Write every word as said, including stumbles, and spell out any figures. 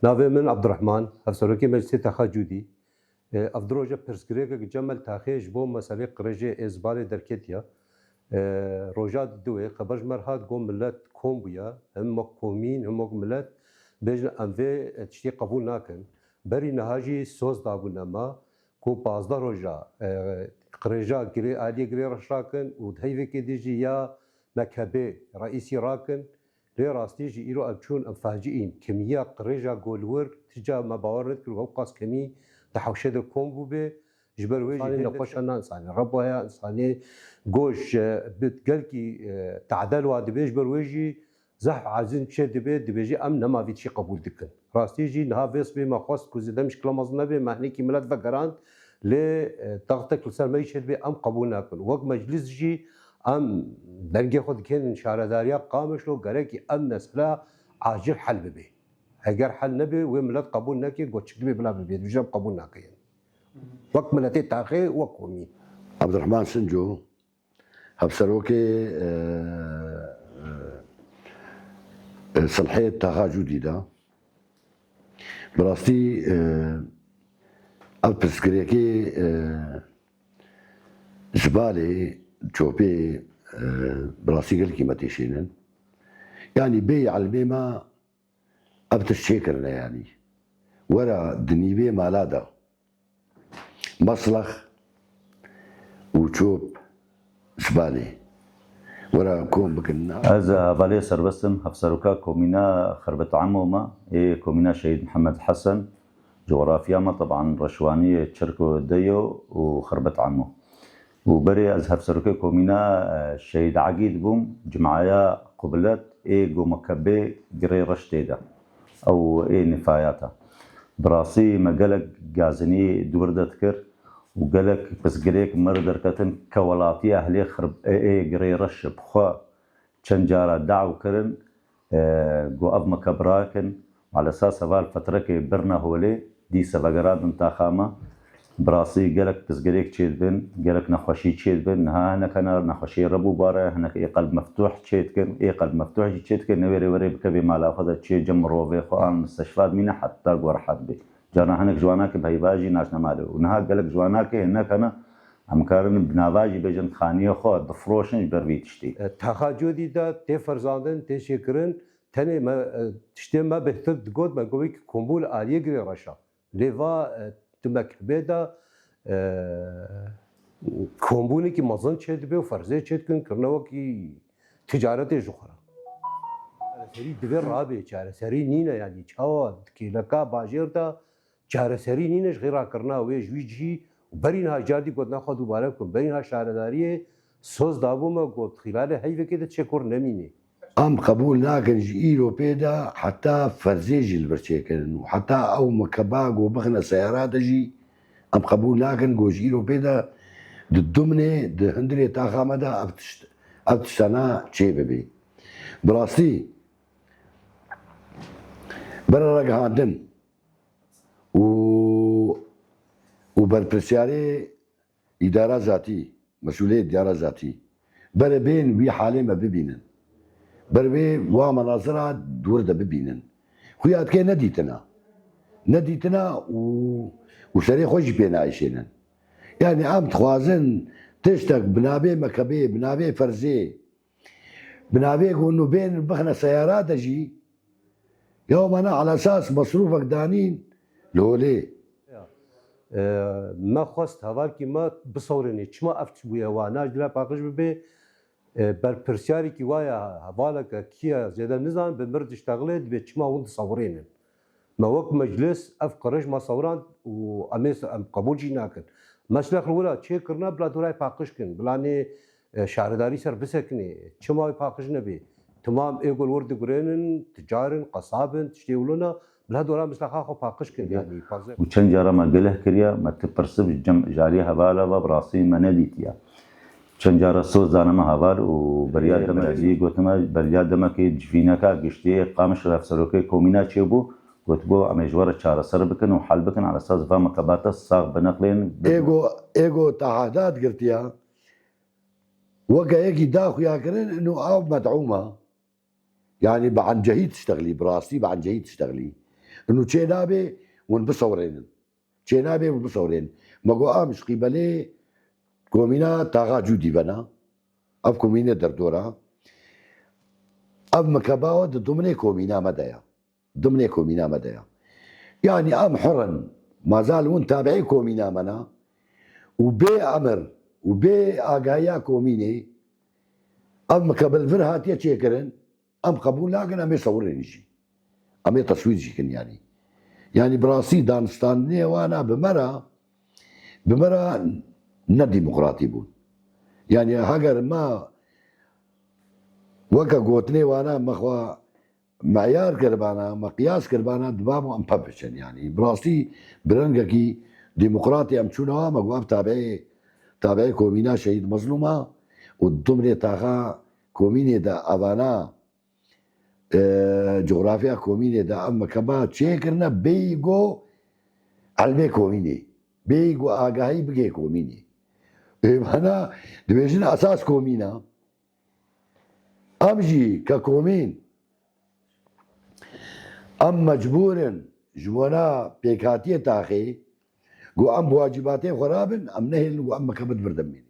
Navê min Abdurrahman, hevserokê Meclisê Taxa Cûdî. E, ev du roja pirsgirêkek cem me li taxê ji bo meselê qirêjê ê zibalê derketiye. E, roja diwê xeber ji me re hat, got milet kom bûye, him wek komîn, him wek milet, bêjin em vê tiştê qebûl nakin. Berî niha jî soz dabûne me ku pazdeh roja, e, qirêja girê, aliyê girê reş rakin û di heyvekê dî jî ya mekebê reîsî rakin. Lê rastî jî îro ev çûn, ev faciîn. Kimiya qirêja golwir, ti ca me bawer nedikir, ew qas kemî di hewşê de kom bûbê. Ji ber wê jî Însanê hêndê nexweşa nan, însanê reboya, însanê goş, e, bi gelkî, e, tadel wa dibê, ji ber wê jî zehf ezîn çê dibê, dibêjî em nema vî tişî qebûl dikin. Rastî jî niha vê sibê me xwest ku zêde mişkila mezin nebe, me hinekî milet vegerand, lê, e, taxtek li ser me yî çê dibê, em qebûl nakin. Wek meclis jî em dengê xwe dikênin şaredariya Qamişlo, gerekî ev mesele acil hel bibe. Eger hel nebe, wê milet qebûl neke, got çi dibe bila bibe, dibêjin em qebûl nakin. Wek miletê taxê, wek komî. Abdurrahman Sinco, hevserokê, e, e, e, Silhê Taxa Cûdî de. Bi rastî, e, ev pirsgirêkê, e, ji balê çopê, e, bi rastî gelkî me têşênin. Yanî bêyî ilmê me ev tişt çêkirine yanî. Were di nîvê mala de. Meslex û çop ji balê. Were kom bikin. Ez hevalê serbest im, hevseroka komîna Xerbet Emo me, ê komîna Şehîd Mihemed Hesen, coxrafiya me teban reşwaniyê Çirko Deyo û Xerbet Emo. Û berê ez hevserokê komîna, e, Şehîd Egîd bûm, cimaya Qubilet ê Gomekebê Girê Reş tê de. Ew ê nifayata. Bi rastî me gelek gazinî di wir de dikir û gelek pirsgirêk mir derketin ke welatî ehlê xirb-, ê, ê Girê Reş bi xwe çend cara daw kirin, e, got ev mekeb rakin. Alesas heval fetrekê birine holê, dîse vegerandin taxa me. Bi rastî gelek pirsgirêk çêdibin, gelek nexweşî çêdibin. Niha hinek hene nexweşiyê rebûbare, hinek ê qelb meftûh çêdikin, ê qelb meftûh jî çêdikin, newêrê werê bikevê mala xwe de çê cem mirovê xwe an misteşfa dimîne heta ku rehet bê. Carna hinek ji wan nake bi heyva jî naçne malê. Û niha gelek ji wan nake hinek hene em karin bi nava jî bêjin xaniyê xwe difroşin ji ber vî tiştî. E, Taxa Cûdî de tê ferzandin, tê çêkirin, tenê me, e, tiştê me bêhtir digot, me got wekî kombûl aliyê girê reşa. Lê va, e, di mekebê de, e, kombûnekî mezin çêdibe û ferzê çêdikin, kirine wekî ticaretê ji xwe re. Çareserî divê rabe, çareserî nîne, yanî çawa di kêleka bajêr de çareserî nîne ji xêra kirina wê ji wî cihî û berî niha jardî gotina xwe dubare bikim. Berî niha şaredariyê soz dabû me, got xîlalê heyvekê de çê kor nemîne. Em qebûl nakin ji îro pê de heta ferzê jî li vir çêkirin û heta ew mekeba ku bixine seyara de jî em qebûl nakin ku ji îro pê de di Dumnê, di hundirê taxa me de ev tişt, ev tiştana çê bibe. Bi rastî bere ragihandin û, û berpirsyarê îdara zatî, mesûlê îdara zatî, berê bên wî halê me bibînin. Ber wê wa menazira dûr de bibînin. Xuya dike nedîtina. Nedîtina û, û serê xwe jî pê naêşênin. Yanî em dixwazin tiştek bi navê mekebê, bi navê ferzê, bi navê ku nû bên bixine seyara de jî, ya mana ala esas mesrûfek danîn li holê. Ya. E, me xwest hevalkî me bisewrênê. Çima ev tişt bûye wa? Naş dila paqij bibe, e, berpirsyarîkî waya hevaleke kiye zêde nizan bi mir diştexilê dibe çima hûn disewrênin. Me wek meclis ev qirêj me sewrand û em ê, em qebûl jî nakin. Meşlex li wila çê kirina bila dorayê paqij kin, bila nê, e, şaredarî ser bisekinê. Çima wê paqij nebê? Timam ê ku li wir digurênin, ticar in, qesab in, tiştê wilo ne, bila dora mislexa xwe paqij kin. Yanî, paqij. Û çend cara me geleh kiriye, me ti pirsib ji cem, ji aliyê hevala ve bi rastî me nedîtiye. Çend cara soz dane me heval û beriya Ê, deme berî. Jî gotime, beriya demekê civîneka giştî Qamişlo hevserokê komîna çêbû, gotibû, em ê ji we re çareser bikin û hel bikin, ala esas va mekebata sax bineqlên. Ê go, ê go teahdat girtiya, weke yekî da xuya kirin, ino ew med'ûm e. Yanî bi encehî tiştexilî, bi rastî bi encehî tiştexilî. Inu çê nabê, hûn bisewrênin. Çê nabê, hûn bisewrênin. Me got, am ji qîbelê komîna Taxa Cûdî vena. Ev komînê derdora. Ev mikeba we di dimnê komîna me de ya. Dimnê komîna me de ya. Yanî em hur in. Mazal hûn tabiî komîna me ne. Û bê emir û bê agahiya komînê ev mikebe li vir hatiye çêkirin. Em qebûl nakin, em ê sewirên jî. Em ê teswîr jî kin yanî. Yanî bi rastî danistandinê wana bi me re, bi me re ne demokratî bûn. Yanî heger me weke gotinê wana me xwe meyar kiribana, me qiyas kiribana, dibabû em pevçin yanî. Bi rastî bi rengekî demokratî em çûne wa me got ev tabiî, tabiî komîna Şehîd Mezlûm a û dimrê taxa komînê de evana e, coğrafya komînê de ev mekeba çêkirine bêyî go elmê komînê, bêyî go agahî bigê komînê. Ê mana dibêjin esas komîna. Em jî ke komîn, em mecbûr in ji bona pêkhatiyê taxê, go em bi wacîbatê xwe rabin, em nehêlin go em mekebe di vir de bimînin.